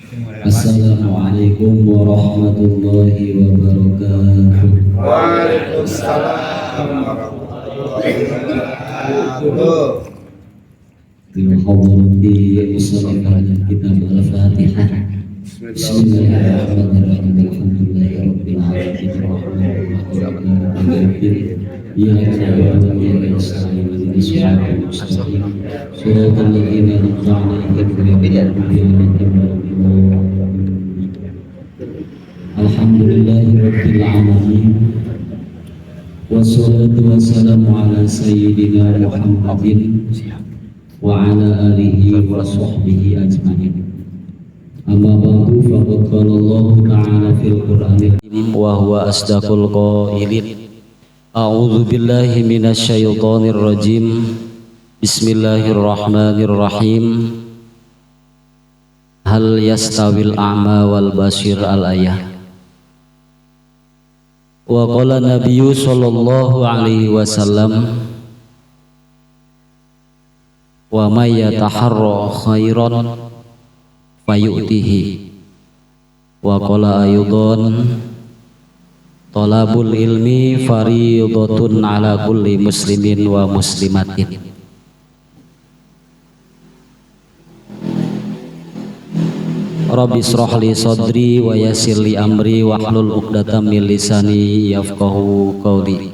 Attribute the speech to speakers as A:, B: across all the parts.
A: Assalamualaikum warahmatullahi wabarakatuh.
B: Waalaikumsalam warahmatullahi wabarakatuh.
A: Fi hadrati musannif kitab Al-Fatihah. Bismillahirrahmanirrahim. Alhamdulillahi rabbil alamin arrahmanir rahim. Iyyaka na'budu wa iyyaka nasta'in ihdinas siratal mustaqim. Siratal ladzina an'amta 'alaihim ghairil maghdubi 'alaihim waladdallin. Alhamdulillahi rabbil alamin. Wassalatu wassalamu ala sayyidina Muhammadin wa ala alihi wa sahbihi ajma'in. Amma ba'du, faqad qala Allah ta'ala fil Qur'anil karim wa huwa asdaqul qailin. A'udzu billahi minasy syaithanir rajim. Bismillahirrahmanirrahim. Hal yastawil a'ma wal basir, al ayah. Wa qala nabiyyu sallallahu alaihi wasallam, wa may yataharra khairan fayu'tihi. Wa qala aydan, talabul ilmi fariidatun ala kulli muslimin wa muslimatin. Rabbi israh li sadri wa yassir li amri wahlul 'uqdatam min lisani yafqahu qawli.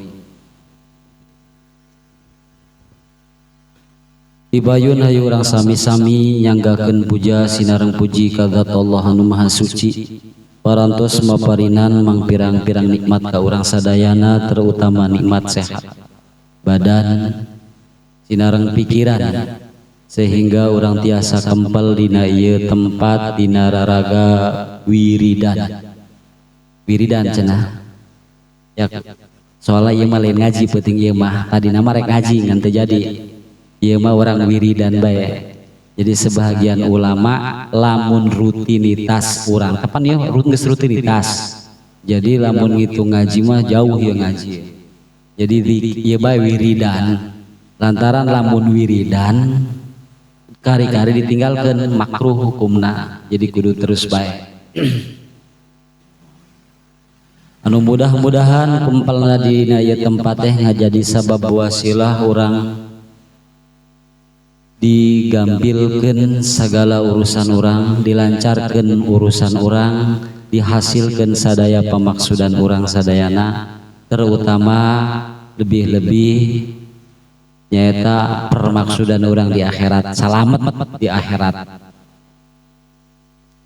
A: Ibayun hayu urang sami-sami nyanggakeun puja sinareng puji ka zat Allah anu maha suci. Parantos maparinan mangpirang-pirang nikmat ka urang sadayana, terutama nikmat sehat badan sinareng pikiran, sehingga urang tiasa kempel dina ieu tempat dina raraga wiridan. Wiridan cenah ya, soalnya ieu mah lain ngaji penting ieu mah, tadina mah rek ngaji ngan teu jadi, ieu mah urang wiridan bae. Jadi sebagian ulama lamun rutinitas urang kapan ya geus rutinitas, jadi lamun ngitung ngaji mah jauh ya ngaji, jadi ieu bae wiridan, lantaran lamun wiridan kari-kari ditinggalkan makruh hukumna, jadi kudu terus bae. Anu mudah-mudahan kempelna dina ieu tempat teh ngajadi sabab wasilah urang digampilkeun segala urusan urang, dilancarkeun urusan urang, dihasilkeun sadaya pamaksudan urang sadayana, terutama lebih-lebih nyaeta permaksudan urang di akhirat, salamet di akhirat.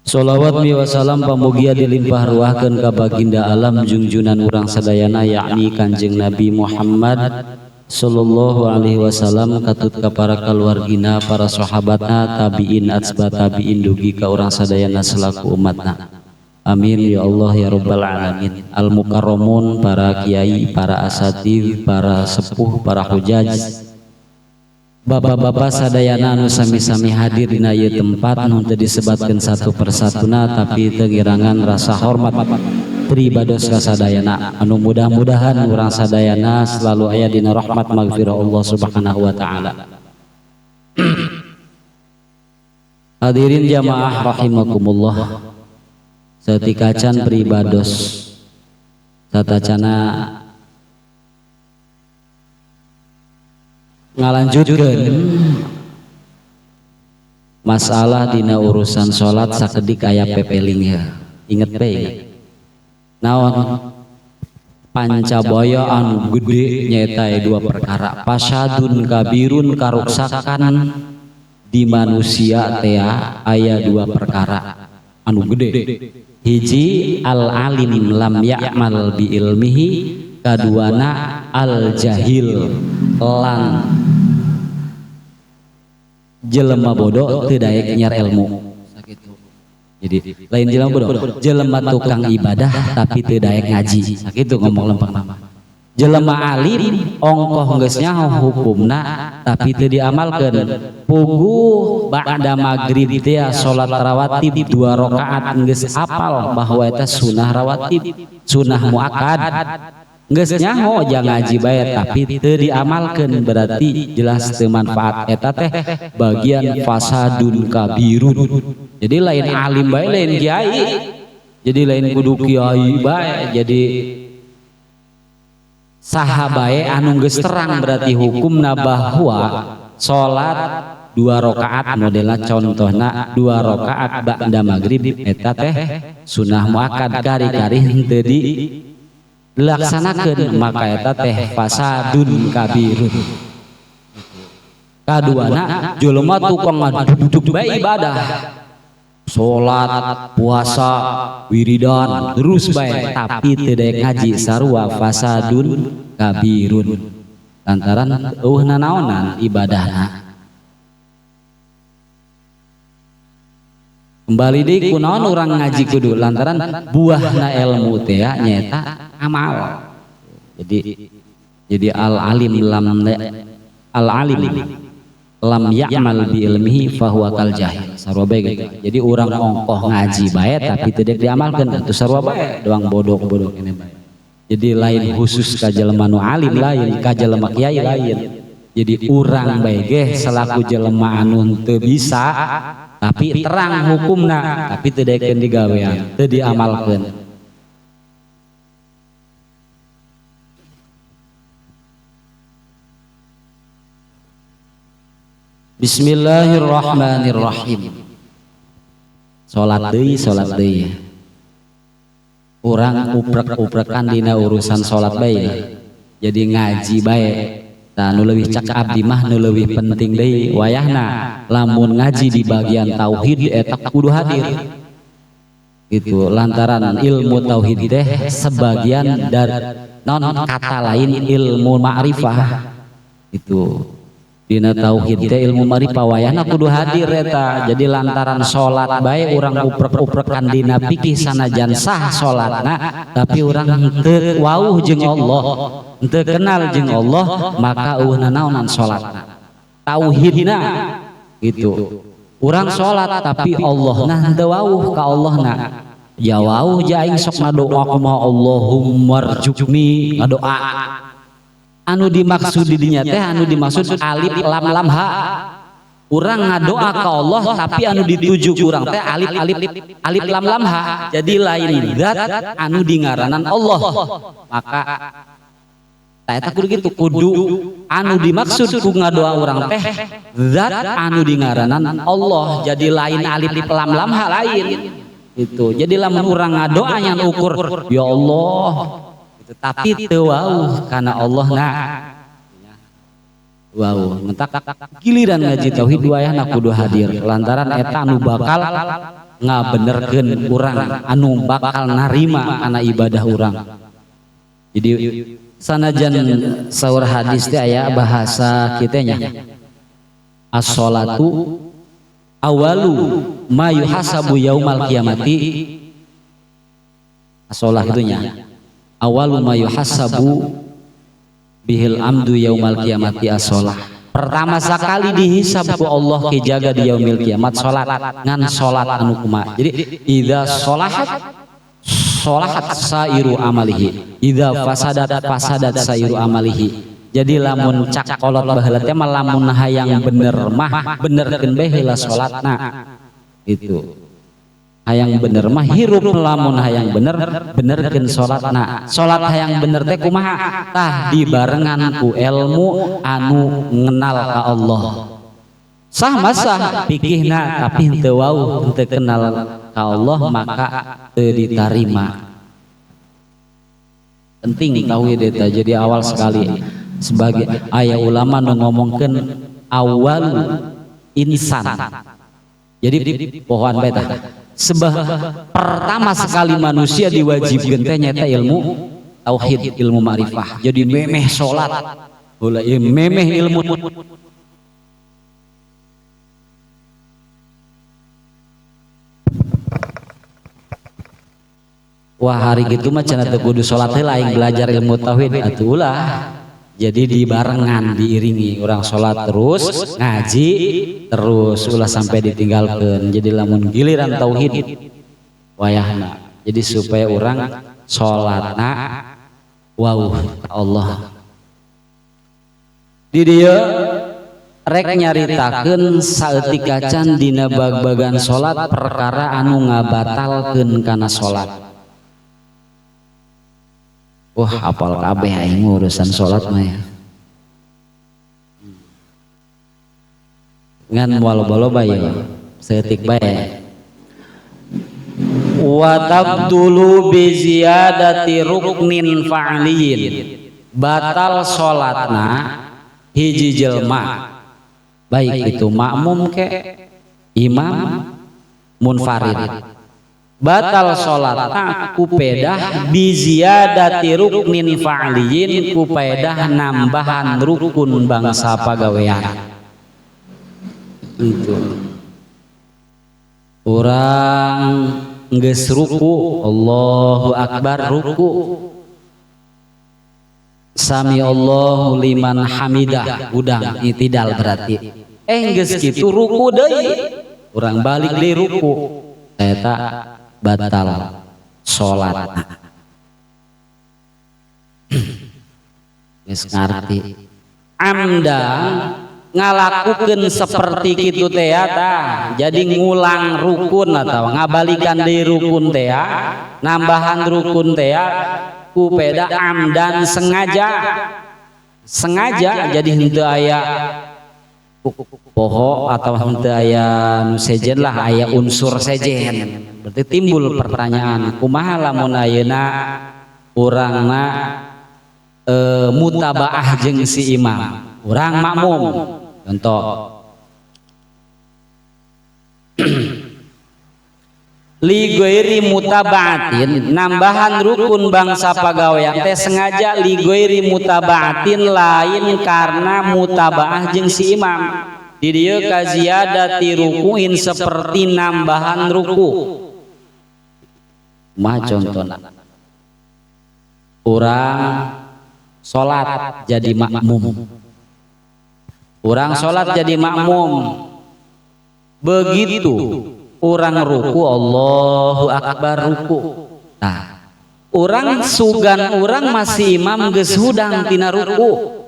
A: Sholawat mi wasalam pamugia dilimpah ruahkeun ka baginda alam jungjunan urang sadayana, yakni Kanjeng Nabi Muhammad sallallahu alaihi wasallam, katut ka para kaluargina, para sahabatna, tabiin, atsba tabiin, dugi ka urang sadayana selaku umatna. Amin ya Allah ya rabbal alamin. Al mukarramun, para kiai, para asatidz, para sepuh, para hujaj, bapak-bapak sadayana anu sami-sami hadir dina ieu tempat nu teu disebatkeun satu persatuna, tapi teu ngirangan rasa hormat pribados ka sadayana, anu mudah-mudahan urang sadayana selalu aya dina rahmat magfirah Allah Subhanahu wa taala. Hadirin jamaah rahimakumullah, satikacan pribados satacana ngalanjutkeun masalah dina urusan salat sakedik aya pepeling ya. Inget pe inget. Naon pancabaya anu gede nyaeta dua perkara, pasadun kabirun karuksakan di manusia tea aya dua perkara anu gede. Hiji al alim lam ya'mal bi ilmihi, kaduana al jahil lan jelema bodoh teu daek nyiar ilmu. Jadi lain jelema bodoh, jelema tukang ibadah tapi teu daek ngaji. Sakitu ngomong lempang nama. Jelema alim ongkoh geus nyaho hukumna tapi teu diamalkeun. Puguh ba'da magrib teh salat rawatib 2 rakaat geus apal bahwa eta sunah rawatib, sunah muakkad. Geus nyaho jang ngaji bae tapi teu diamalkeun berarti jelas teu manfaat eta teh bagian fasadun kabirun. Jadi lain alim bae lain kiai. Jadi lain kudu kiai bae jadi saha bae anu geus terang berarti hukumna bahwa salat 2 rakaat modelna contohna 2 rakaat ba'da magrib eta teh sunah muakkad kari-kari henteu dilaksanakeun maka eta teh fasadun kabirun. Kaduana jelema tukang ngaduduk bae ibadah salat, puasa, wiridan terus bae tapi teu daek ngaji sarua fasadun kabirun lantaran eueuh nanaonan ibadahna. Kembali deui kunaon urang ngaji kudu lantaran buahna ilmu teh nyaeta amal. Jadi al alim lam al alim lam ya'mal bi ilmihi fahuwa kal jahil sarua bae gitu. Jadi urang ongkoh ngaji bae tapi teu daek diamalkeun atuh sarua bae doang bodoh-bodoh kene bae. Jadi lain khusus ka jelema nu alim lain, ka jelema kiai lain. Jadi urang bae ge selaku jelema anu teu bisa tapi terang hukumna tapi teu daekeun digawean, teu diamalkeun. Bismillahirrahmanirrahim. Salat deui, salat deui. Urang uprek-uprekan dina urusan salat bae. Jadi ngaji bae. Tah nu leuwih cak abdi mah nu leuwih penting deui wayahna lamun ngaji di bagian tauhid eta kudu hadir. Gitu lantaran ilmu tauhid teh sebagian dari non kata lain ilmu ma'rifah. Itu. Dina tauhid teh ilmu ma'rifah wayahna kudu hadir eta. Jadi lantaran salat bae urang uprek-uprekan dina fikih sanajan sah salatna tapi urang teu wauh jeung Allah, teu kenal jeung Allah, maka eueuh nanaonan salatna. Tauhidna gitu. Urang salat tapi Allahna teu wauh ka Allahna. Ya wauh ja aing sok ngadoa kumaha Allahumma rzuqni ngadoa. Anu dimaksud didinya teh anu dimaksud alif lam lam ha. Urang ngadoa ka Allah tapi anu dituju urang teh alif alif alif lam lam ha. Jadi lain zat anu dingaranan Allah. Maka tah eta kudu kitu kudu anu dimaksud ku ngadoa urang teh zat anu dingaranan Allah. Jadi lain alif lam lam ha lain. Itu. Jadi lamun urang ngadoa nyan ukur ya Allah tapi teu wauh kana Allah na wauh mentak giliran ngaji tauhid wayahna kudu hadir lantaran eta anu bakal ngabenerkeun urang anu bakal narima kana ibadah urang. Jadi sanajan saur hadis teh aya bahasa kitu nya as-sholatu awalu ma yuhasabu yaumal qiyamati. As-sholah kitu nya awalu ma yuhasabu bihil amdu yaumal qiyamati as-sholah. Pertama sekali dihisab ku Allah ke jaga di yaumil kiamat salat ngan salat anu kumaha. Jadi idza sholahat sholahat sairu amalihi, idza fasadat fasadat sairu amalihi. Jadi lamun cak kolot baheula teh mah lamun hayang bener mah benerkeun bae heula salatna. Itu. Hayang bener mah hirup lamun hayang bener benerkeun salatna. Salat hayang bener teh kumaha? Tah dibarengan ku ilmu anu ngenal ka Allah. Sah masah pikihna tapi henteu wauh henteu kenal ka Allah maka teu ditarima. Penting tauhid eta jadi awal sekali sebagai aya ulama nu ngomongkeun awal insan. Jadi pohoan bae tah. Sebab pertama sekali manusia diwajibkan teh nyata ilmu tauhid, ilmu ma'rifah. Jadi memeh salat, heula memeh ilmu. Wah hari gitu mah cenah teu kudu salat heula aing belajar ilmu tauhid atuh ulah. Jadi dibarengan diiringi orang sholat terus ngaji terus ulah sampai ditinggalkan. Jadi lamun giliran tauhid wayahna. Jadi supaya orang sholatna Wow, Allah. Di dieu rek nyaritakeun saeutik acan dina bag-bagan salat perkara anu ngabatalkeun kana salat. Wah, hafal kabeh aing urusan salat mah ya. Ngan walo-walo bae saeutik bae. Wa tabdulu bi ziyadati ruknin fa'liyin. Batal salatna hiji jelma, baik itu makmum ke imam munfarid. Batal salatna ku pedah bi ziyadati ruknin fa'liyin, ku pedah nambahan rukun bangsa pagawean. Itu orang geus ruku, Allahu akbar ruku, sami Allahu liman hamidah, udang itidal berarti. Geus kitu ruku deui, urang balik deui ruku, eta batal salat. Geus ngarti. Amda ngalakukeun seperti kitu teh tah, jadi ngulang rukun atau ngabalikan deui rukun teh, nambahan rukun teh ku peda amdan sengaja. Sengaja jadi henteu aya poho atau henteu aya nu sejen lah, aya unsur sejen. Berarti timbul pertanyaan, kumaha lamun ayeuna urangna mutabaah jeung si imam, urang makmum. Contoh li ghairi mutabaatin, nambahan rukun bangsa pagawean teh sengaja li ghairi mutabaatin, lain karena mutabaah jeung si imam. Di dieu kaziyadati rukuin seperti nambahan ruku. Mah contohna urang salat jadi makmum, urang salat jadi makmum, begitu urang ruku Allahu akbar ruku. Nah, urang sugan urang masih imam geus hudang tina ruku.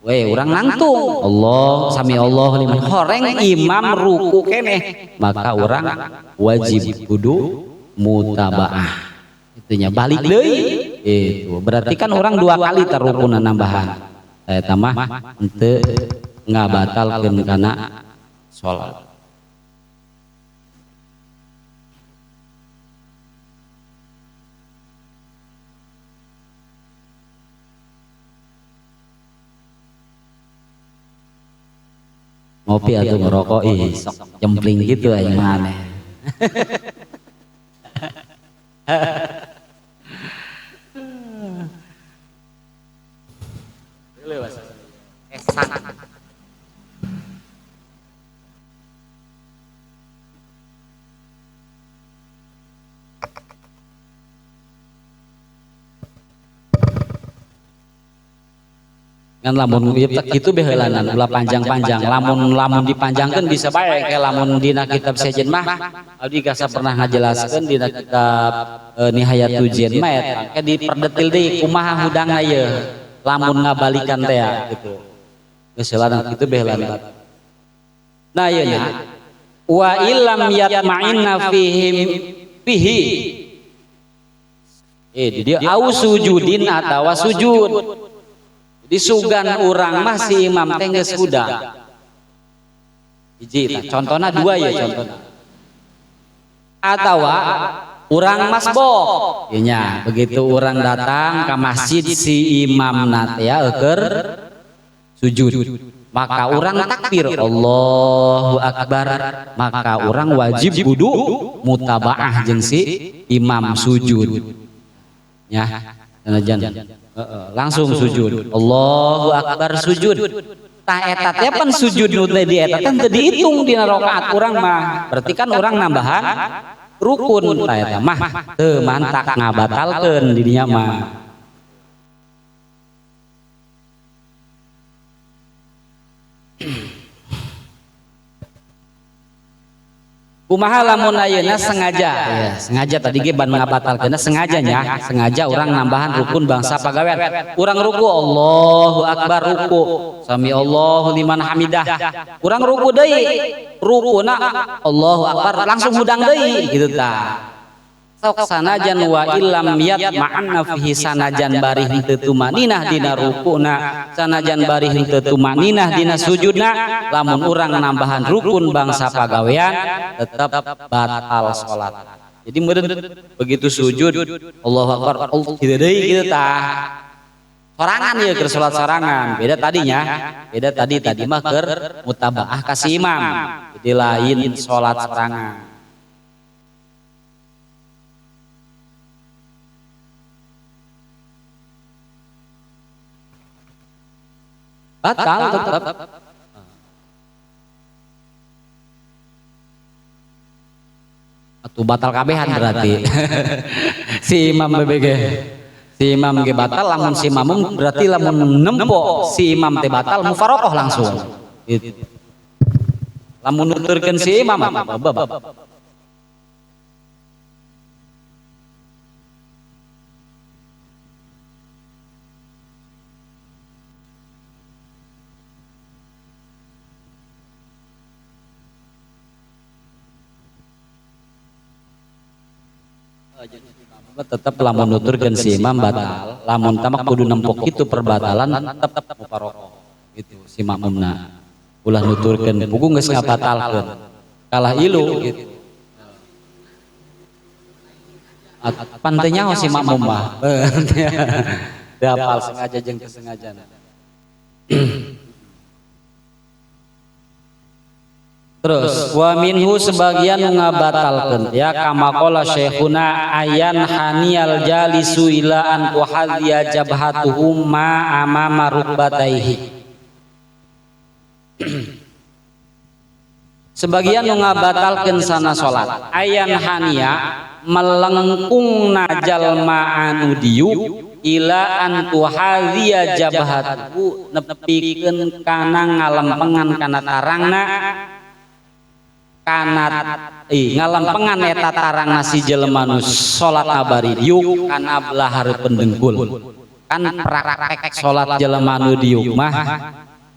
A: We urang nangtung Allah sami Allah liman horeng imam ruku keneh, maka urang wajib kudu mutabaah. Itunya balik deui. Itu berarti kan orang dua kali terukuna nambahan. Eta mah henteu ngabatalkeun kana salat. Ngopi atau ngerokok ih sok cempling gitu aing mah aneh. Ngan lamun ieu teh kitu beheulanan ulah panjang-panjang, lamun lamun dipanjangkeun bisa bae kayak lamun dina kitab sejen mah abdi gasa pernah ngajelaskeun dina kitab Nihayatul Jen mah eta ke diperdetil deui kumaha hudangna ieu lamun ngabalikan teh gitu. Geus heulanan kitu beheulanan. Nah ieu nya wa illam yatma'inna fihim fihi di dieu au sujudin atawa sujud. Disugan urang mah si imam teh geus hudang. Hiji contohna dua ya contohna. Atawa urang masbok. Ieu nya begitu urang datang ka masjid si imamna teh eueur sujud. Maka urang takbir Allahu akbar, maka urang wajib kudu mutabaah jeung si imam sujud. Ya, sanajan langsung sujud Allahu akbar sujud. Tah eta teh pan sujud nu teh di eta teh teu dihitung dina rakaat urang mah, berarti kan urang nambahan rukun. Tah eta mah teu mantak ngabatalkeun di dinya mah. Kumaha lamun ayeuna sengaja ya, sengaja tadi ge ban ngabatalkeunna sengaja nya, sengaja urang nambahan rukun bangsa pagawean. Urang ruku Allahu akbar ruku, sami Allahu liman hamidah. Urang ruku deui, rukuna Allahu akbar langsung hudang deui gitu tah. Sok sanajan wa illam yatma'anna fihi sanajan bari henteu tumaninah dina rukuna, sanajan bari henteu tumaninah dina sujudna, lamun urang nambahan rukun bangsa pagawean tetap batal salat. Jadi meureun begitu sujud Allahu akbar Allah kieu deui kieu tah. Sorangan ieu keur salat sorangan, beda tadinya, beda tadi tadi mah keur mutabaah ka si imam. Jadi lain salat sorangan. Batal tetap. Atau batal kabehan berarti. Si imam BBG. Si imam ge batal lamun si makmum berarti lamun nempo si imam teh batal mufaroqah langsung. Gitu. Lamun nuturkeun si imam apa? Tetap lamun nuturkeun si imam batal, lamun tamak kudu nempok itu perbatalan tetap mufaroqah gitu si makmumna. Ulah nuturkeun pugu geus ngabatalkeun. Kalah ilu gitu. Pan teu nyaho si makmum mah. Dapal sengaja jeung kesengajana. Terus wa minhu sebagian ngabatalkeun ya kama qala syekhuna ayan haniyal jalisu ila an tuhadhiya jabhatuhu ma amama rukbataihi. Sebagian ngabatalkeun sana salat ayan haniya melengkungna jalma anu diuk ila an tuhadhiya jabhatuhu nepikeun kana ngalempengan kana tarangna kanat ngalempengan eta tarangna si jelema nu salat abari diuk kana belah hareupeun dengkul. Kan praktek salat jelema nu diuk mah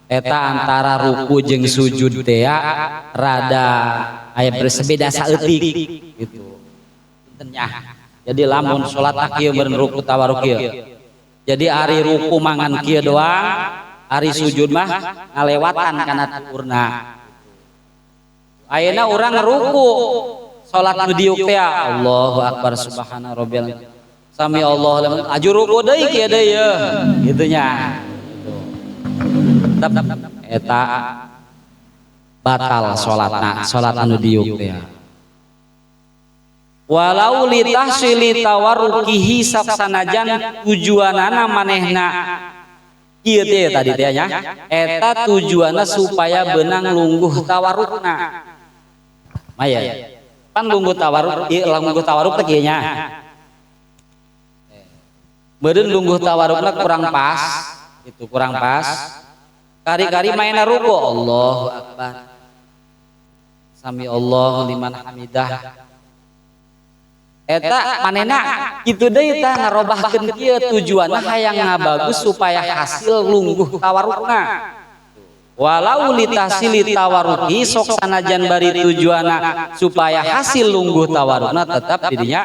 A: eta antara ruku jeung sujud teh rada aya bersebeda saeutik gitu. Punten nya. Jadi lamun salat kieu meureun ruku tawaruk kieu. Jadi ari ruku mangan kieu doang, ari sujud mah ngalewatan kana tuurna. Ayeuna urang ruku salat nu diuk teh Allahu akbar subhana rabbil sami Allahu liman aju ruku deui kieu deui yeuh kitu nya. Tetep eta batal salatna, salat anu diuk teh. Walau litahsili tawarrukihi sanajan tujuanana manehna kieu teh tadi teh nya eta tujuanna supaya beunang lungguh tawarrukna. Maya pan lungguh tawarruk ieu lungguh tawarruk teh kieu nya. Meureun lungguh tawarrukna kurang pas, itu kurang pas. Kari-kari maena ruku Allahu akbar. Sami Allahu liman hamidah. Eta manehna kitu deui tah ngarobahkeun kieu tujuanna hayang ngabagus supaya hasil lungguh tawarrukna. Walau litahsili tawarruki sok sanajan bari tujuanna supaya hasil lungguh tawarrukna tetap didinya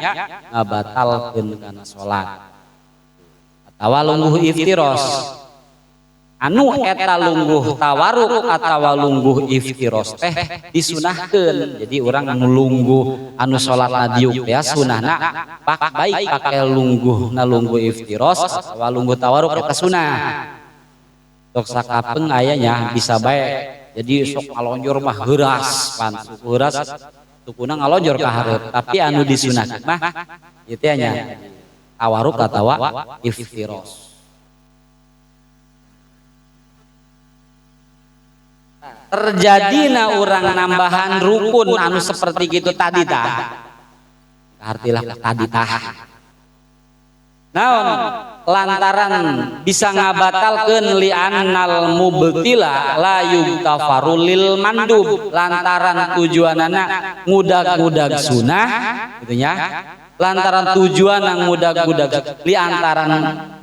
A: ngabatalkeun kana salat. Atawa lungguh iftiros. Anu eta lungguh tawarruk atawa lungguh iftiros teh disunahkeun. Jadi urang anu lungguh anu salatna diuk teh sunahna pak baik pake lungguhna lungguh iftiros atawa lungguh tawarruk eta sunah. Sok sakapeng aya nya bisa bae. Jadi sok ngalonjor mah heuras pan suku heuras sukuna ngalonjor ka hareup tapi anu disunahkeun mah ieu teh nya tawarruk atawa iftiros. Terjadina urang nambahan rukun anu seperti gitu tadi tah. Artilah tadi tah. Naon? Lantaran bisa ngabatalkeun li'annal mubtila la yugtafaru lil mandub, lantaran tujuanana ngudag-ngudag sunah gitu nya. Lantaran tujuan ngudag-ngudag li antaran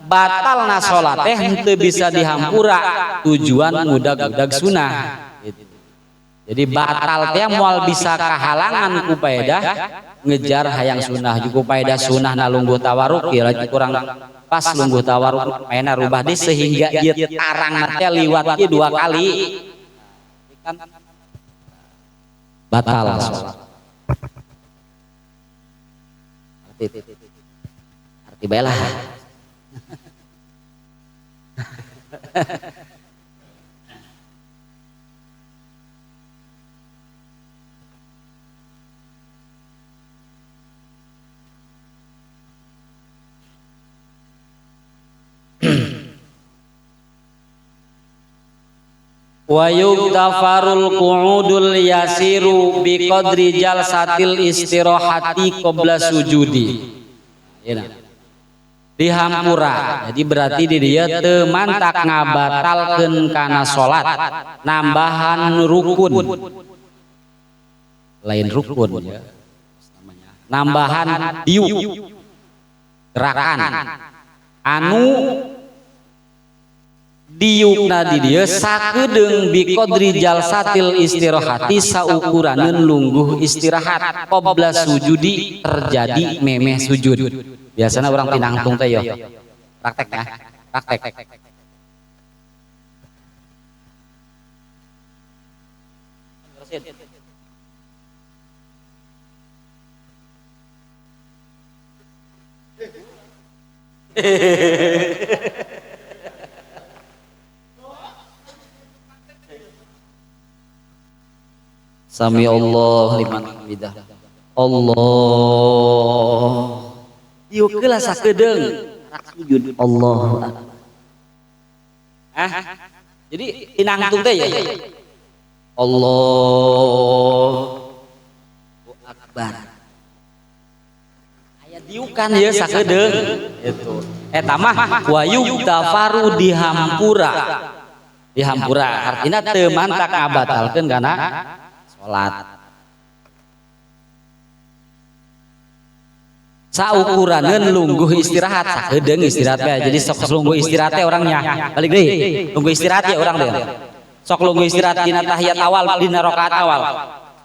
A: batalna salat teh henteu bisa dihampura tujuan ngudag-ngudag sunah gitu. Jadi batal teh moal bisa kahalangan ku paedah ngejar hayang sunah ku paedah sunah na lungguh tawarruk ya kurang pas lungguh tawarruk mainna rubah deui sehingga ieu tarang teh liwat ieu dua kali kan batal salat. Arti bae lah. Wa yugtafarul qu'udul yasiru bi qadri jalsatil istirahati qabla sujudi. Ya, dihampura. Jadi berarti di dieu teu mantak ngabatalkeun kana salat nambahan rukun. Lain rukun ya. Nambahan diuk gerakan anu diukna di dieu sakedeung biqadri jalsatil istirahati saukuraneun lungguh istirahat qabla sujudi terjadi memeh sujud. Biasana urang tinangtung teh yo. Praktek ya, praktek. Sami Allah liman hamidah. Allah. Diuk heula sakedeung sujud. Allahu akbar. Ah. Jadi tinangtung teh ya. Allahu akbar. Aya diukan ya sakedeung gitu. Eta mah wa yugtafaru dihampura. Dihampura artina teu mantak ngabatalkeun kana salat. Saukuraneun lungguh istirahat sakedeung istirahat bae. Jadi sok lungguh istirahat teh orangnya. Balik deui. Lungguh istirahat ya urang teh. Sok lungguh istirahat dina tahiyat awal dina rakaat awal.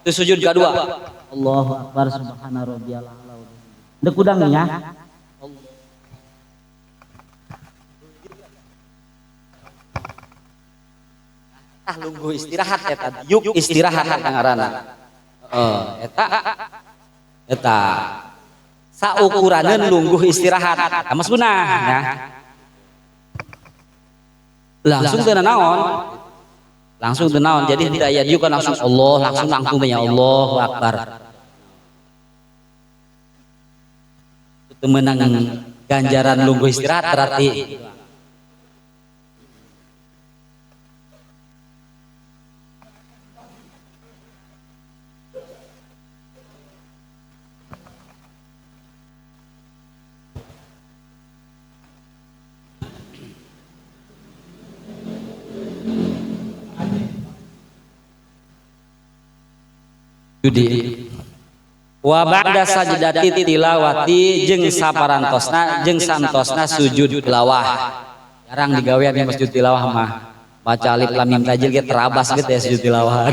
A: Terus sujud kadua. Allahu akbar subhana rabbiyal a'la. Deuk udang nya. Tah lungguh istirahat eta yuk istirahat ngaranna. Heeh, eta eta saukuraneun lungguh istirahat sama sunah ya. Langsung teu naon? Langsung teu naon. Jadi tidak aya diuk kan langsung Allah, langsung langsung teh ya Allahu akbar. Teu meunang ganjaran lungguh istirahat berarti. Judi wa ba'da sajdati tilawati jeung saparantosna jeung santosna sujud tilawah. Jarang digawean di masjid tilawah mah. Baca alif lam mim tajil ge terabas gitu ya sujud tilawah.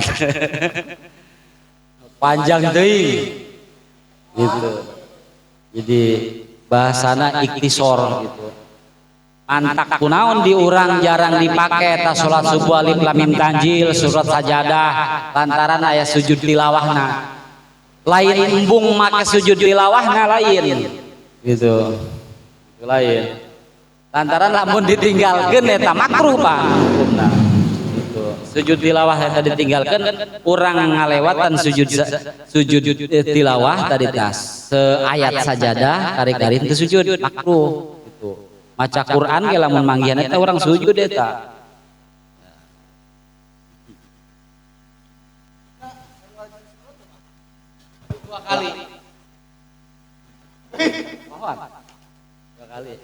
A: Panjang teuing. Gitu. Jadi bahasana iktisor gitu. Antak kunaon di urang jarang dipake ta salat subuh alif lam mim tanjil surat sajadah lantaran aya sujud tilawahna. Lain embung make sujud tilawahna lain gitu. Itu lain. Lantaran lamun ditinggalkeun eta makruh Pak hukumna. Gitu. Sujud tilawah eta ditinggalkeun urang ngalewatan sujud sujud tilawah tadi tas seayat sajadah kari-kari teu sujud makruh gitu. Maca Quran ge lamun manggihan eta urang sujud eta. Dua kali. Mohon. Dua kali.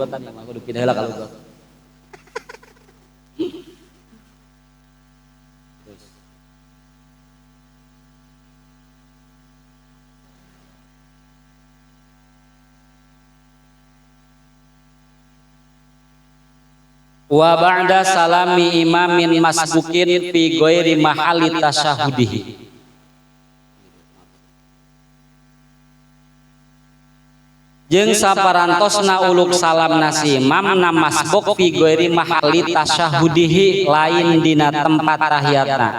A: lugotan mah kudu pindah heula ka lugot. Wa ba'da salami imamin masbukin fi ghairi mahalli tasyahudihi. Jeung saparantosna uluk salam nasi imam na masbuk fi ghairi mahalli tasyahudihi lain dina tempat tahiyatna.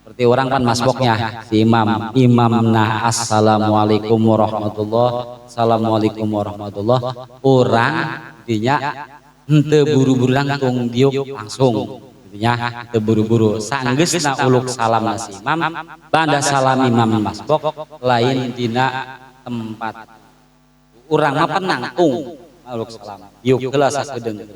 A: Seperti orang kan masbuknya si imam, imamna assalamualaikum warahmatullah, assalamualaikum warahmatullah, urang dinya henteu buru-buru langsung diuk langsung gitu nya, henteu buru-buru sanggeusna uluk salam nasi imam banda salam imam masbuk lain dina tempat urang mah penangtung uluk salam diuk heula sakedeung.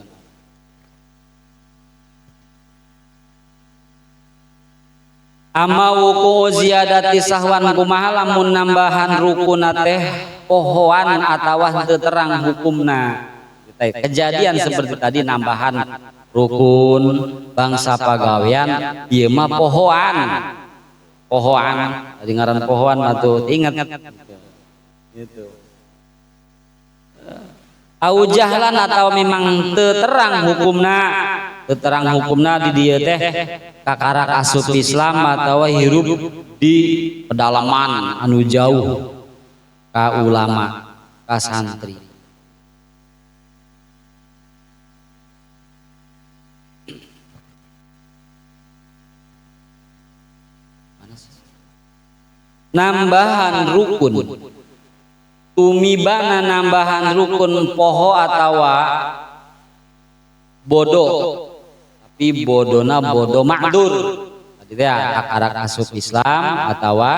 A: Ama wuku ziyadati sahwan kumaha lamun nambahan rukuna teh pohoan atawa henteu terang hukumna. Kejadian seperti tadi nambahan rukun bangsa pagawean ieu mah pohoan. Pohoan tadi ngaran pohoan mah tuh ingat gitu. Au jahlan atau memang teu terang hukumna, teu terang hukumna di dieu teh kakarak asup Islam atawa hirup di pedalaman anu jauh ka ulama ka santri. Nambahan rukun tumibana nambahan rukun poho atawa bodoh tapi bodona bodoh makdur tadi teh akarak asup Islam atawa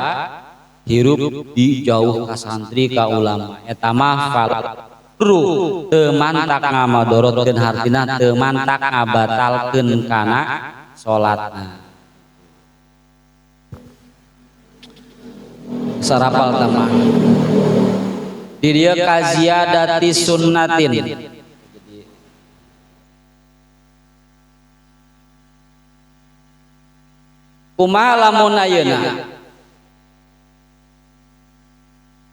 A: hirup di jauh ka santri ka ulama eta mah falru teu mantak ngamadorotkeun hartina teu mantak ngabatalkeun kana salatna. Sarapal tamah di dieu kaziadati sunnatin. Kumaha lamun ayeuna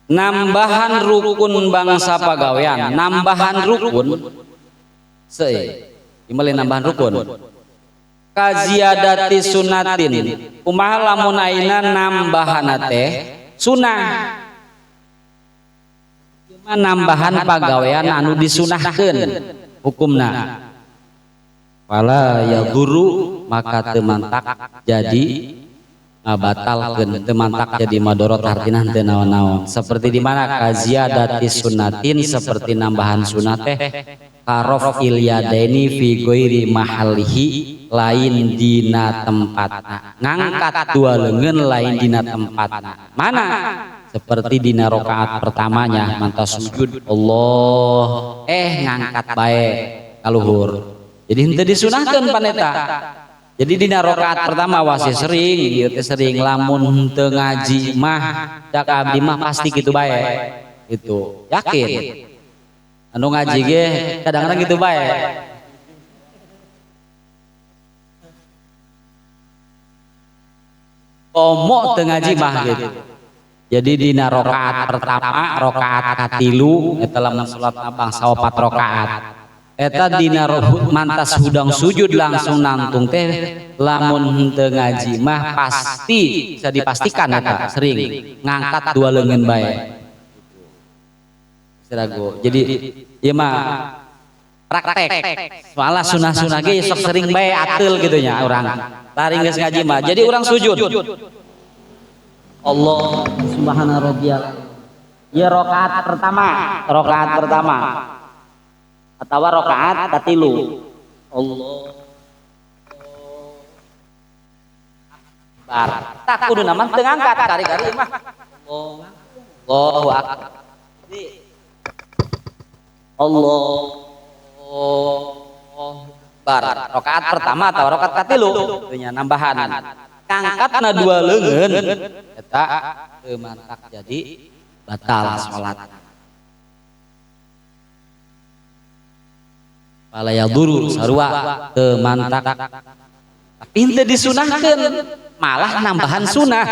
A: nambahan rukun bangsa pagawean, nambahan rukun seueur ieu nambahan rukun kaziadati sunnatin. Kumaha lamun ayeuna nambahan teh sunah, nambahan pagawean anu disunahkeun hukumna fala yaduru maka teu mantak jadi ngabatalkeun, teu mantak jadi madorot hartina teu naon-naon. Seperti di mana kaziadati sunnatin seperti nambahan sunah teh karof ilyadaini fi ghairi mahallihi lain dina tempatna, ngangkat dua leungeun lain dina tempatna. Mana? Seperti dina rakaat pertamanya mantas sujud Allah ngangkat bae kaluhur. Jadi henteu disunahkeun paneta. Jadi dina rakaat pertama wasi sering ieu teh sering lamun henteu ngaji mah cak abdi mah pasti kitu bae. Gitu. Yakin. Anu ngaji ge kadang-kadang gitu bae. Komo teu ngaji mah gitu. Jadi dina rakaat pertama, rakaat katilu eta lamun salat bangsa 4 rakaat. Eta dina mantas hudang sujud langsung nangtung teh lamun henteu ngaji mah pasti bisa dipastikan eta sering ngangkat dua leungeun bae. Ragu. Jadi ieu mah praktek. Soalna sunah-sunah ge sok sering bae ateul kitu nya urang. Lari geus ngaji mah. Jadi urang sujud. Allah subhana rabbiyal. Ieu rakaat pertama, rakaat pertama. Atawa rakaat katilu. Allah akbar. Tak kudu mah teu ngangkat kari-kari mah. Allahu akbar. Allah akbar. Rakaat pertama atau rakaat katilu nya nambahan. Ngangkatna dua leungeun eta teu mantak jadi batal salat. Fala yaduru sarua teu mantak. Tapi henteu disunahkeun, malah nambahan sunah.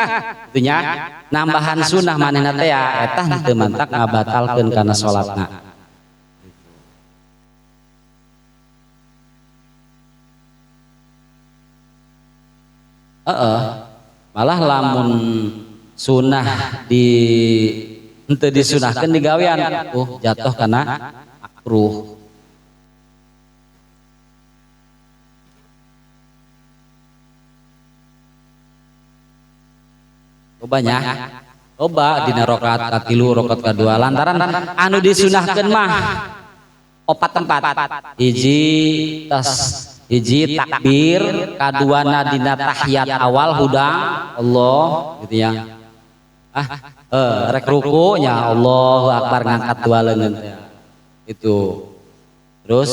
A: Kitu nya, nambahan sunah manehna teh ya eta henteu mantak ngabatalkeun kana salatna. Heeh. Malah lamun sunah di henteu disunahkeun digawean, jatuh kana makruh. Lobanya, loba dina rakaat katilu, rakaat kadua lantaran anu disunahkeun mah opat tempat. Hiji tas hiji takbir, kaduana dina tahiyat awal hudang Allah gitu ya. Rek ruku nya Allahu akbar ngangkat dua leungeun teh. Itu. Terus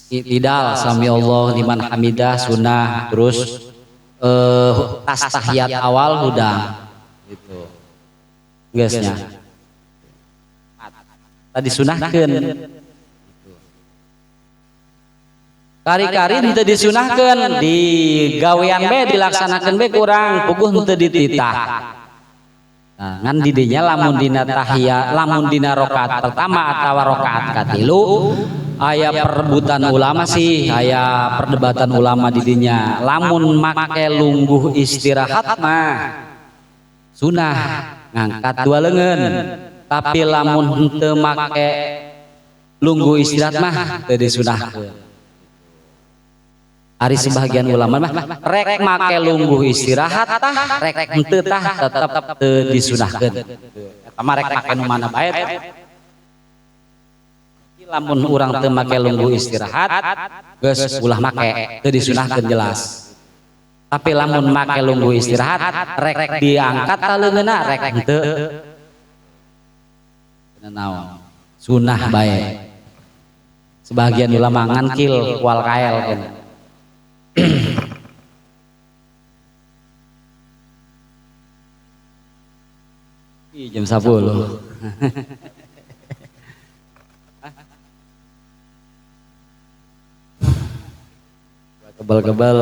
A: i'tidal sami Allah liman hamidah sunah, terus tas tahiyat awal hudang gitu. Geusnya. Tadi sunahkeun. Kari-kari henteu disunahkeun, di gawean be dilaksanakeun be kurang, puguh henteu dititah. Nah, ngan didinya lamun dina tahiyat, lamun dina rakaat pertama atawa rakaat katilu aya perebutan ulama sih, aya perdebatan ulama didinya. Lamun make lungguh istirahat mah sunah ngangkat dua leungeun, tapi lamun henteu make lungguh istirahat mah teu disunahkeun. Ari sebagian ulama mah rek make lungguh istirahat tah, rek henteu tah tetep teu disunahkeun. Eta mah rek make nu mana bae. Lamun urang teu make lungguh istirahat geus ulah make, teu disunahkeun jelas. Tapi lamun make lungguh istirahat rek diangkat ta leungeunna rek henteu. Naon? Sunah bae. Sebagian ulama ngankil wal kael kan. Jam 10. Kebal-kebal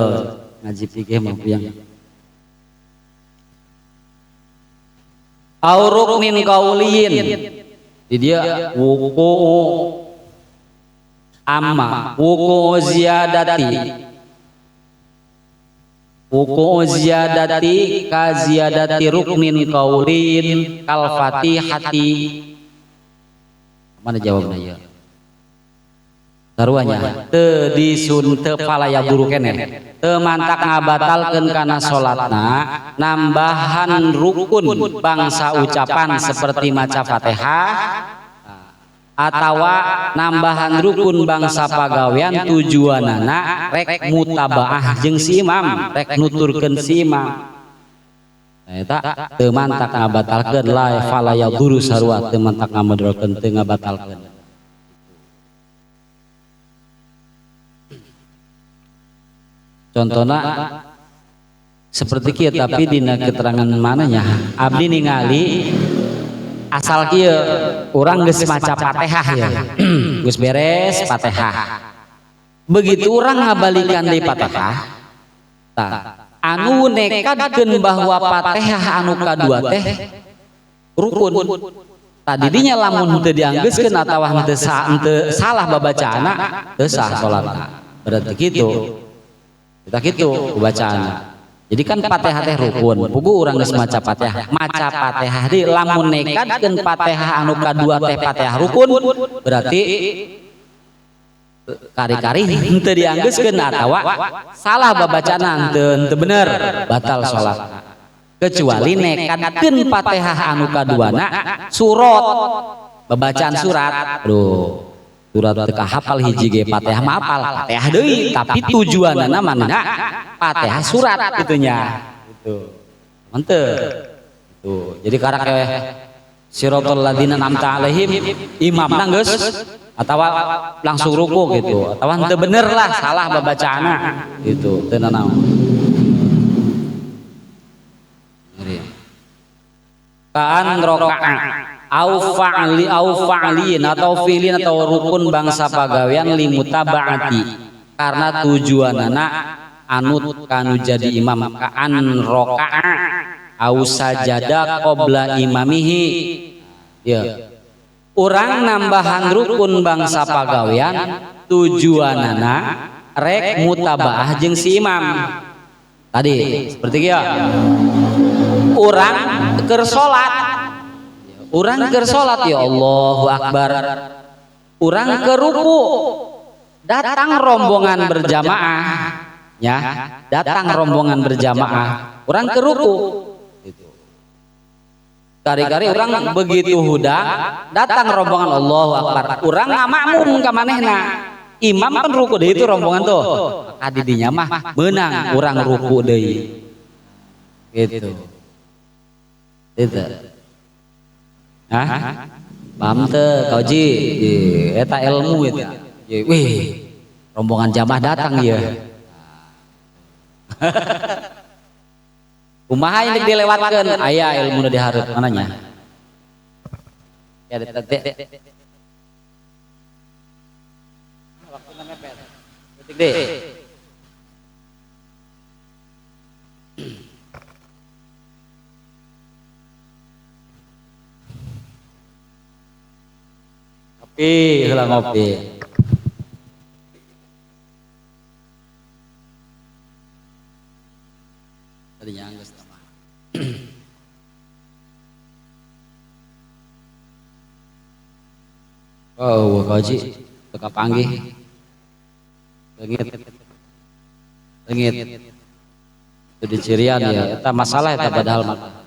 A: ngaji fikih mah puyeng. Au ruknin qauliyin. Di dia wuqu'u amma wuqu'u ziyadati. Wuqu'u ziyadati ka ziyadati ruknin qaulin kal fatihati. Mana jawabna ya? Taruhnya teu disun teu palaya guru keneh. Teu mantak ngabatalkeun kana salatna nambahan rukun bangsa ucapan seperti maca Fatihah atawa nambahan rukun bangsa pagawean tujuanana rek mutabaah jeung si imam, rek nuturkeun si imam. Nah eta teu mantak ngabatalkeun la fala yaduru sarua teu mantak ngamadrokeun teu ngabatalkeun. Contohna seperti kieu tapi dina keterangan mananya abdi ningali asal kieu urang geus maca Fatihah ya. Geus beres Fatihah. Begitu urang ngabalikan deui Fatihah, tah anu nekadkeun bahwa Fatihah anu kadua teh rukun. Tadi dinya lamun henteu dianggeuskeun atawa henteu salah babacaana teu sah salatna. Berarti kitu. Kita kitu bacaanna. Jadi kan Fatihah teh rukun. Puguh urang geus maca Fatihah. Maca Fatihah di lamun nekadkeun Fatihah anu kadua teh Fatihah rukun, berarti kari-kari henteu dianggeuskeun atawa salah babacaana henteu bener, batal salat. Kecuali nekadkeun Fatihah anu kaduana surat, babacaan surat. Aduh, surat teu kahapal hiji ge Fatihah mah apal, Fatihah deui, tapi tujuanana mana Fatihah surat gitunya. Gitu. Henteu. Tuh, jadi karak siratal ladzina an'amta alaihim imamna geus atawa langsung ruku gitu, atawa henteu bener lah salah babacaana gitu, teu nanaon. Ngeri. Kaan raka'a. Au fa'li au fa'lin atau fi'lin atau rukun bangsa pagawean limutabaati karena tujuanana anut kanu jadi imam kaan raka'a au sajada qabla imamihi. Ya. Urang nambahan rukun bangsa pagawean tujuanana rek mutabaah jeung si imam. Tadi seperti kieu. Urang keur salat. Urang keur salat ya Allahu Akbar. Urang keur ruku. Datang rombongan berjamaah ya, datang rombongan berjamaah. Urang keur ruku. Gitu. Kari-kari urang begitu hudang, datang rombongan Allahu Akbar. Urang ngamakmum ka manehna. Imam kan ruku deui itu rombongan tuh. Maka di dinya mah meunang urang ruku deui. Gitu. Gitu. Hah? Paham teu kauji? Eta ilmu eta. Wih, rombongan jamaah datang ya. Kumaha ini dilewatkeun? Aya ilmu nu dihareup mananya? Ya detik. Waktuna mepet. Detik deh. Ngopi, heula ngopi. Tadinya geus mah. Oh, kaji teu kapanggih. Leungit. Leungit. Itu di cirian ya, eta masalah eta padahal mah.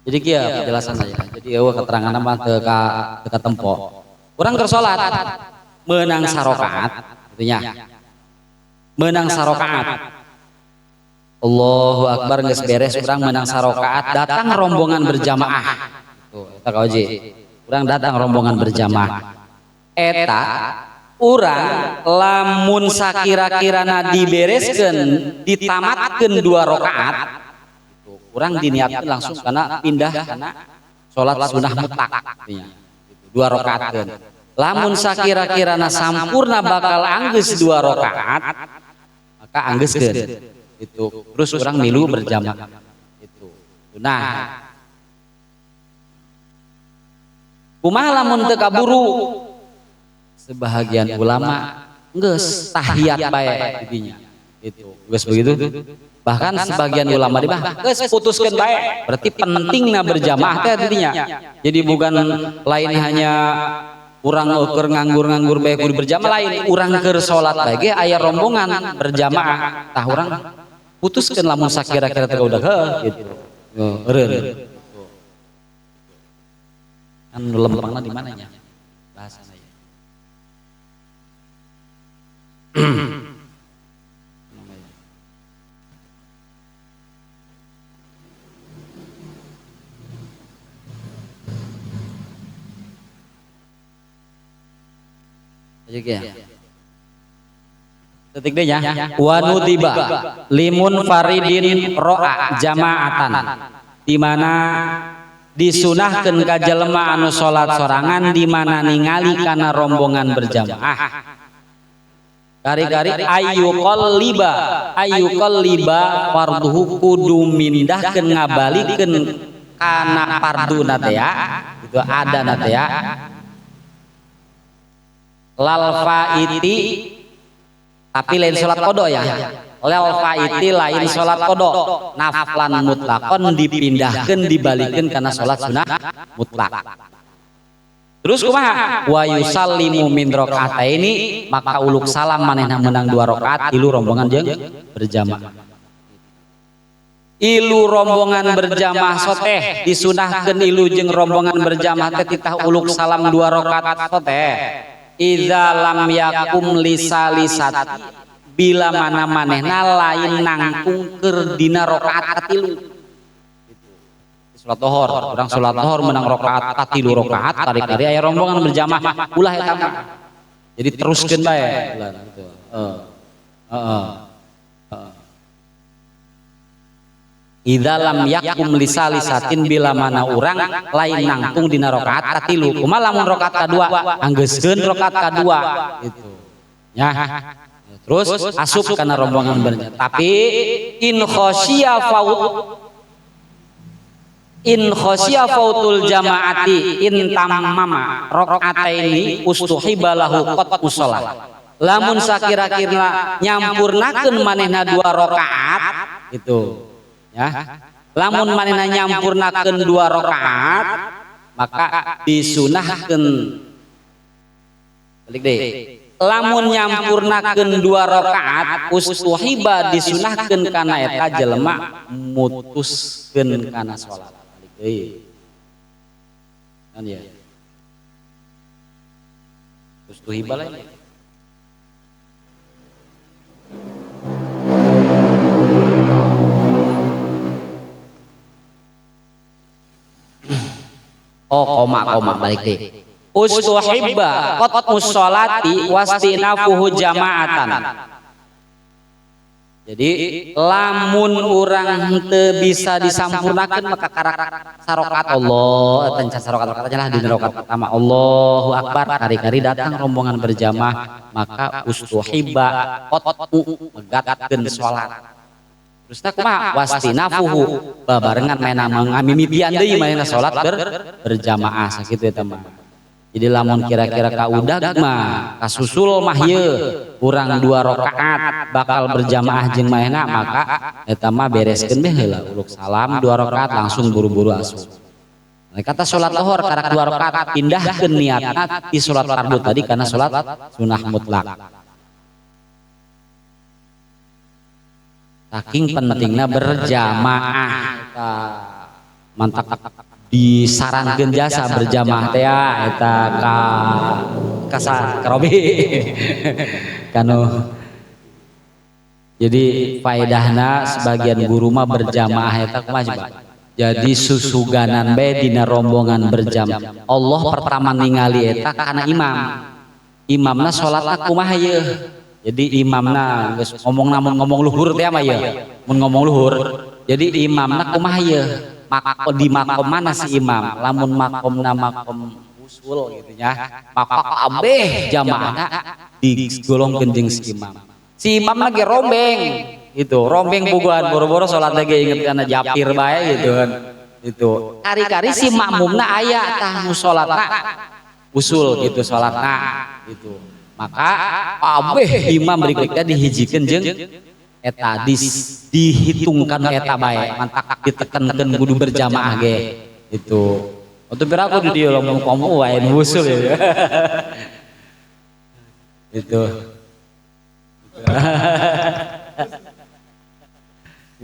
A: Jadi kieu penjelasan saya. Jadi eueuh keterangan mah teu ka tempo. Urang keur salat meunang sarokaat gitu nya. Meunang sarokaat. Allahu Akbar geus beres urang meunang sarokaat datang rombongan berjamaah. Tuh eta kaoji. Urang datang rombongan berjamaah. Eta urang lamun sakira-kirana dibereskeun ditamatkeun 2 rakaat urang diniatkan langsung karena pindah karena sholat sunnah mutlak artinya 2 rakaat. Lamun sakira-kirana sampurna bakal anggeus 2 rakaat maka anggeuskeun itu terus urang milu berjamaah itu. Nah, kumaha lamun teu kaburu? Sebahagian ulama geus tahiyat bae didinya. Itu geus begitu. Bahkan sebagian ulama di mah geus putuskeun bae. Berarti pentingna berjamaah teh didinya. Jadi bukan lain hanya urang keur nganggur-nganggur bae kudu berjamaah, lain urang keur salat bae ge aya rombongan berjamaah. Tah urang putuskeun lamun sakira-kira teh udah heuh gitu. Eureun. Kan lempangna di mananya? Bahasana ya. Ya. Detik deh ya. Wanudiba limun faridin ro'a jamaatan, di mana disunahkeun ka jelema anu salat sorangan di mana ningali kana rombongan berjamaah. Kari-kari ayyuqalliba ayyuqalliba farduhu kudu mindahkeun ngabalikeun kana farduna teh ya. Itu ada na teh ya. Lal faiti tapi lain salat qada ya. Lal faiti lain salat qada. Naflan mutlakon dipindahkeun dibalikeun kana salat sunah mutlak. Terus kumaha? Wa yusallimu min rakaataini, maka uluk salam manehna menang 2 rakaat ilu rombongan jeung berjamaah. Ilu rombongan berjamaah soteh disunahkeun ilu jeung rombongan berjamaah teh titah uluk salam 2 rakaat soteh. Idza lam yakum lisalisati, bila mana manehna lain nangkung keur dina rakaat katilu. Salat lohor, urang salat lohor menang rakaat katilu rakaat tarik-tarik aya rombongan berjamaah ulah eta mah. Jadi teruskeun bae ulah gitu. Heeh. Heeh. Idza lam yakum lisalisatin bila mana urang lain nangtung dina rakaat katilu. Kumaha lamun rakaat kadua anggeuskeun rakaat kadua gitu. Ya. Terus asup kana rombongan berjamaah. Tapi in khosya faut in khosya fautul jamaati in tammama rakaataini ustuhiba lahu qat'u shalah. Lamun sakira-kira nyampurnakeun manehna 2 rakaat gitu. Ya. Lamun manehna nyampurnakeun 2 rakaat maka disunahkeun balik deui. Lamun nyampurnakeun 2 rakaat ustuhiba disunahkeun kana eta jelema mutuskeun kana salat. Balik deui. Kan ya. Ustuhiba lain. Oh, koma balik deui. Ustuhibba qat'us sholati wastinafuhu jama'atan. Jadi lamun urang teu bisa disampurnakeun maka karak sarokat Allah eta can sarokat-rokat lah di rakaat pertama Allahu akbar kari-kari datang rombongan berjamaah maka ustuhibba qat'u megatkeun salat. Terus kumaha wastinafuhu babarengan maena ngamimitian deui maena salat berjamaah sakitu eta mah. Jadi lamun kira-kira kaudag mah kasusul mah ye urang 2 rakaat bakal berjamaah jeung maena maka eta mah bereskeun beh heula uluk salam 2 rakaat langsung buru-buru asup. Nah, kata salat lohor karak 2 rakaat pindahkeun niatna ti salat fardu tadi kana salat sunah mutlak. Saking pentingna berjamaah eta mantap disarankeun jasa berjamaah teh eta ka kasa karobi kanu. Jadi faedahna sebagian guru mah berjamaah eta kumaha coba. Jadi susuganan bae dina rombongan berjamaah. Allah pertama ningali eta kana imam. Imamna salatna kumaha yeuh. Jadi imamna geus ngomong namun ngomong luhur teh mah yeuh. Mun ngomong luhur. Jadi imamna kumaha yeuh. Mako di makom mana si imam? Lamun makomna makom usul gitu ya. Maka kabeh jamaahna digolongkeun jeung si imam. Si imam lagi rombeng gitu, rombeng buguan boro-boro salat lagi inget kana japir bae gitu kan. Itu. Kari-kari si makmumna aya tah nu salatna usul gitu salatna gitu. Maka kabeh imam berikutnya dihijikeun jeung eta dihitungkan eta bae mantak ditekankeun kudu berjamaah ge itu. Untuk berapa di dieu lamun kamu wae nu usul ya. Itu.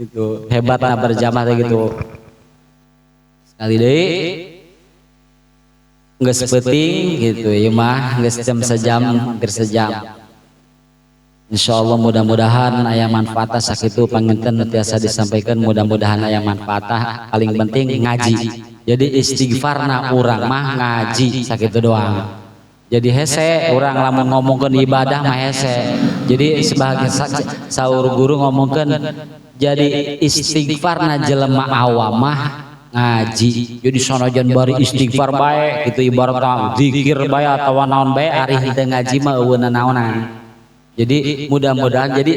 A: Itu hebatna berjamaah teh gitu. Sekali deui geus peuting gitu ieu mah geus jam sejam hampir sejam. Insyaallah mudah-mudahan aya manfaatna sakitu panginten tiasa disampaikan mudah-mudahan aya manfaatna paling penting ngaji. Jadi istighfarna urang mah ngaji sakitu doang. Jadi hese urang lamun ngomongkeun ibadah mah hese. Jadi sebagai saur guru ngomongkeun jadi istighfarna jelema awam mah ngaji. Jadi sanajan bari istighfar bae kitu ibaratna zikir bae atawa naon bae ari henteu ngaji mah eueun naonan. Jadi mudah-mudahan jadi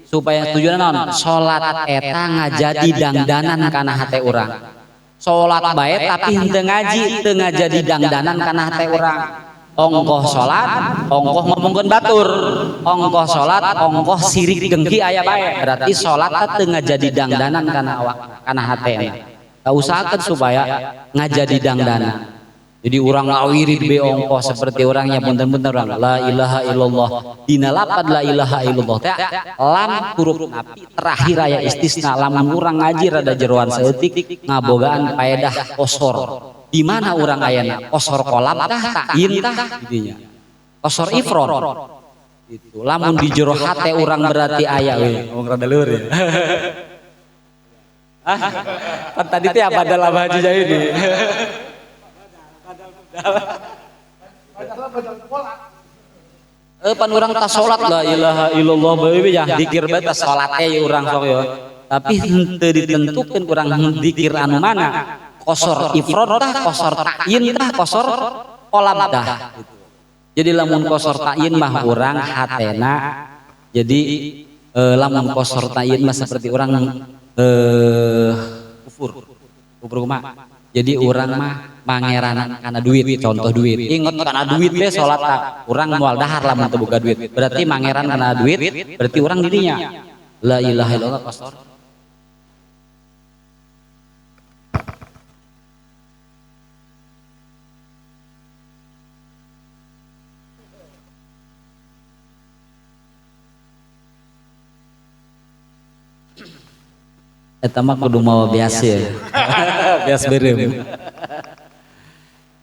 A: supaya tujuan naon salat eta ngajadi dangdanan kana hate urang. Salat bae tapi henteu ngaji teu ngajadi dangdanan kana hate urang. Ongkoh salat, ongkoh ngomongkeun batur, ongkoh salat, ongkoh sirik dengki aya bae. Berarti salat teu ngajadi dangdanan kana awak kana hatena. Usahakeun supaya ngajadi dangdanan. Jadi urang ngawirid be ongkoh seperti orangnya punten-punten urang la ilaha illallah dina lapad la ilaha illallah teh lam huruf napi terakhir aya istisna lamun urang ngaji rada jeroan saeutik ngabogaan paedah kosor. Di mana urang ayana kosor kolam tah ta'in tah gitunya. Kosor ifron. Itu lamun di jero hate urang berarti aya we ngomong rada luhur ya. Ah, kan tadi teh apa dalam haji jadi. Pan urang tas salat la ilaha illallah bae ya dikir bae tas salat teh urang sok ya. Tapi henteu ditentukeun urang zikir anu mana. Kosor ifrad tah, kosor ta'yin tah, kosor qolab tah. Jadi lamun kosor ta'yin mah urang hatena jadi lamun kosor ta'yin mah seperti orang kufur. Kufur kumaha? Jadi urang mah mangeranan kana duit, contoh duit. Inget kana duit be salat tah. Urang moal dahar lamun teu boga duit. Berarti mangeran kana duit, berarti urang dirinya. La ilaha illallah kosor. Eta mah kudu mawa bias ya. Bias beureum.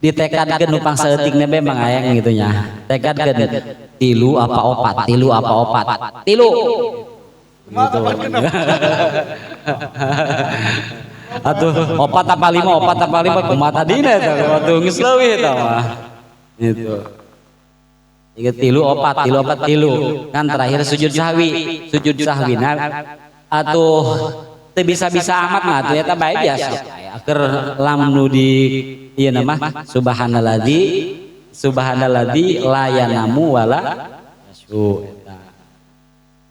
A: Ditekadkeun nu pangsaeutik be mang ayang gitu nya. Tekadkeun tilu apa opat, tilu apa opat. Tilu. Gitu. Atuh opat apa lima kumaha tadina eta atuh geus leuwih eta mah. Gitu. Ieu tilu opat, tilu opat tilu. Kan terakhir sujud sahwi, sujud sahwina atuh teu bisa-bisa amat mah atuh eta bae biasa. Keur lam nu di ieu mah subhanalladzi subhanalladzi la yanamu wala yasu eta.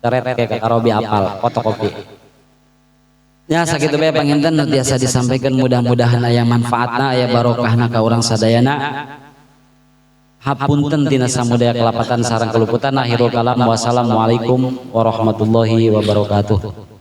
A: Ceret ke karobi apal fotokopi. Ya sakitu bae panginten nu tiasa disampaikan mudah-mudahan aya manfaatna aya barokahna ka urang sadayana. Hapunten tina samudaya kelapatan sareng keluputan akhirul kalam wassalamualaikum warahmatullahi wabarakatuh.